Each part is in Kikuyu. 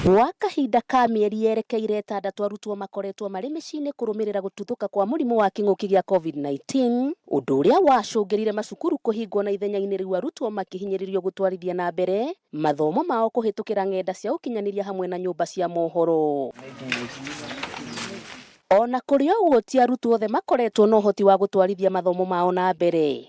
Gwa kahinda ka mĩeri yerekeire ĩtandatũ arutwo makoretwo marĩ mĩciĩ-inĩ kũrũmĩrĩra gũtuthũka kwa mũrimũ wa kĩng'ũki gĩa Covid-19, ũndũ ũrĩa wacũngĩrire macukuru kũhingwo na ithenya-inĩ rĩu arutwo makĩhinyĩrĩrio gũtwarithia na mbere mathomo mao kũhĩtũkĩra ng'enda cia ũkinyanĩria hamwe na nyũmba cia mohoro. O na kũrĩ ũguo ti arutwo othe makoretwo na ũhoti wa gũtwarithia mathomo mao na mbere.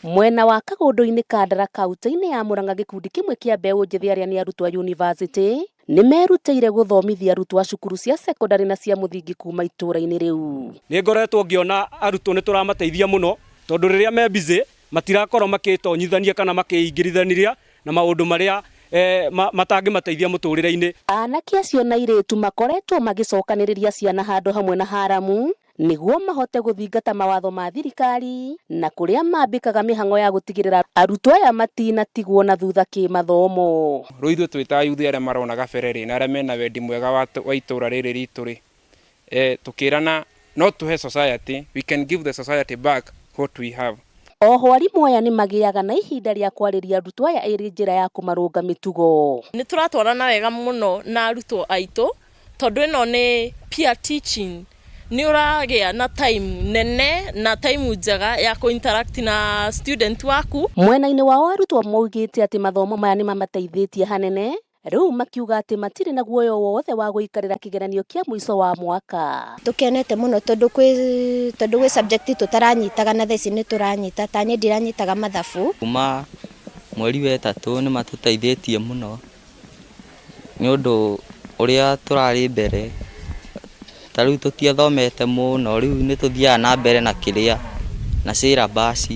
Mwena wa Kagũndũ-inĩ Kandara kaunti-inĩ ya Murang'a gĩkundi kĩmwe kĩa mbeũ njĩthĩ arĩa nĩ arutwo a yunivasĩtĩ nĩ merutĩire gũthomithia arutwo a cukuru cia cekondarĩ na cia mũthingi kuma itũũra-inĩ rĩu. Nĩ ngoretwo ngĩona arutwo nĩ tũramateithia mũno tondũ rĩrĩa me busy matirakorwo makĩtonyithania kana makĩingĩrithania na maũndũ marĩa matangĩmateithia mũtũrĩre-inĩ. Anake acio na airĩtu makoretwo magĩcokanĩrĩria ciana handũ hamwe na haramu nĩguo mahote gũthingata mawatho ma thirikari na kũrĩa mambĩkaga mĩhang'o ya gũtigĩrĩra arutwo aya matinatigwo na thutha kĩmathomo. Rĩu ithuĩ twĩ ta yuthi arĩa marona gabere rĩ, na arĩa mena wendi mwega wa itũra rĩrĩ ritũ rĩ, tũkĩrana no tũhe society, we can give the society back what we have. Oho arimũ aya nĩ magĩaga na ihinda rĩa kwarĩria arutwo aya ĩrĩ njĩra ya kũmarũnga mĩtugo. Nĩ tũratwarana wega mũno na arutwo aitũ tondũ ĩno nĩ peer teaching, nĩ ũragĩa na time nene na time njega ya kũ interact na student waku. Mwena-inĩ wao arutwo maugĩte atĩ mathomo maya nĩ mamateithĩtie hanene, rĩu makiuga atĩ matirĩ na guoya o wothe wa gũikarĩra kĩgeranio kĩa mũico wa mwaka. Tũkenete mũno tondũ kwĩ tondũ gwĩ subject tũtaranyitaga na thaa ici nĩ tũranyita, ta niĩ ndiranyitaga mathabu. Kuma mweri wa ĩtatũ nĩ matũteithĩtie mũno nĩ ũndũ ũrĩa tũrarĩ mbere, ta rĩu tũtiathomete mũno, rĩu nĩ tũthiaga na mbere na kĩrĩa na syllabus.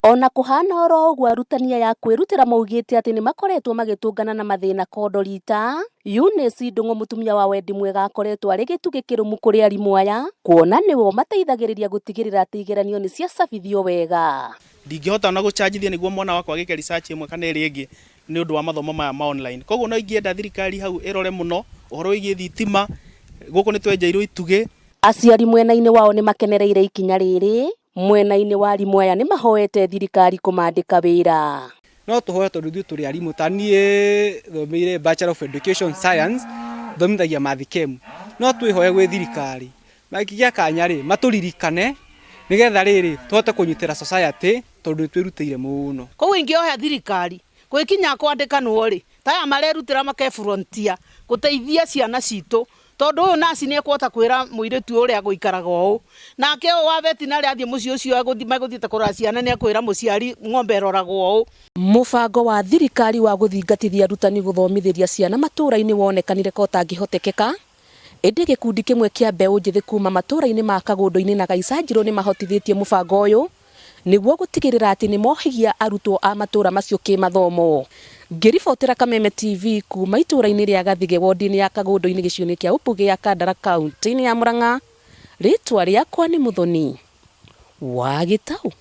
Ona kũhana oro ũguo arutani aya a kwĩrutĩra maugĩte atĩ nĩ makoretwo magĩtũngana na mathĩna kondo rita. Eunice Ndung'u mũtumia wa wendi mwega akoretwo arĩ gĩtugĩ kĩrũmu kũrĩ arimũ aya kuona nĩwe ũmateithagĩrĩria gũtigĩrĩra atĩ igeranio nĩ ciacabithio wega. Ndingĩhota ona gũchanjithia nĩguo mwana wakwa agĩke research ĩmwe kana ĩrĩa ĩngĩ nĩ ũndũ wa mathomo maya ma online. Koguo no ingĩenda thirikari hau ĩrore mũno ũhoro wĩgiĩ thitima, gũkũ nĩ twenjeirwo itugĩ. Aciari mwena-inĩ wao nĩ makenereire ikinya rĩrĩ, mwena-inĩ wa arimũ aya nĩ mahoete thirikari kũmandĩka wĩra. No tũhoe tondũ ithuĩ tũrĩ arimũ, ta niĩ thomeire Bachelor of Education Science, thomithagia Math Chem. No twĩhoe gwĩ thirikari, mangĩgĩa kanya rĩ, matũririkane nĩgetha rĩrĩ tũhote kũnyitĩra society tondũ nĩ twĩrutĩire mũno. Koguo ingĩoya thirikari gwĩkinya kwandĩkanwo rĩ, ta aya marerutĩra make volunteer gũteithia ciana citũ, tondũ ũyũ nurse nĩ ekũhota kwĩra mũirĩtu ũyũ ũrĩa gũikaraga ũũ, nake ũyũ wa veterinary athiĩ mũciĩ ũcio megũthiĩte kũrora ciana nĩ ekwĩra mũciari ng'ombe ĩroragwo ũũ. Mũbango wa thirikari wa gũthingatithia arutani gũthomithĩria ciana matũũra-inĩ wonekanire ka ũtangĩhotekeka, ĩndĩ gĩkundi kĩmwe kĩa mbeũ njĩthĩ kuma matũũra-inĩ ma Kagũndũ-inĩ na Gaicanjirũ nĩ mahotithĩtie mũbango ũyũ nĩguo gũtigĩrĩra atĩ nĩ mohigia arutwo a matũũra macio kĩmathomo. Ngĩribotera Kameme TV kuma itũũra-inĩ rĩa Gathige wondi-inĩ ya Kagũndũ-inĩ gĩcigo-inĩ kĩa Ũmbunge ya Kandara kaunti-inĩ ya Murang'a, rĩtwa rĩakwa nĩ Mũthoni wa Gĩtaũ.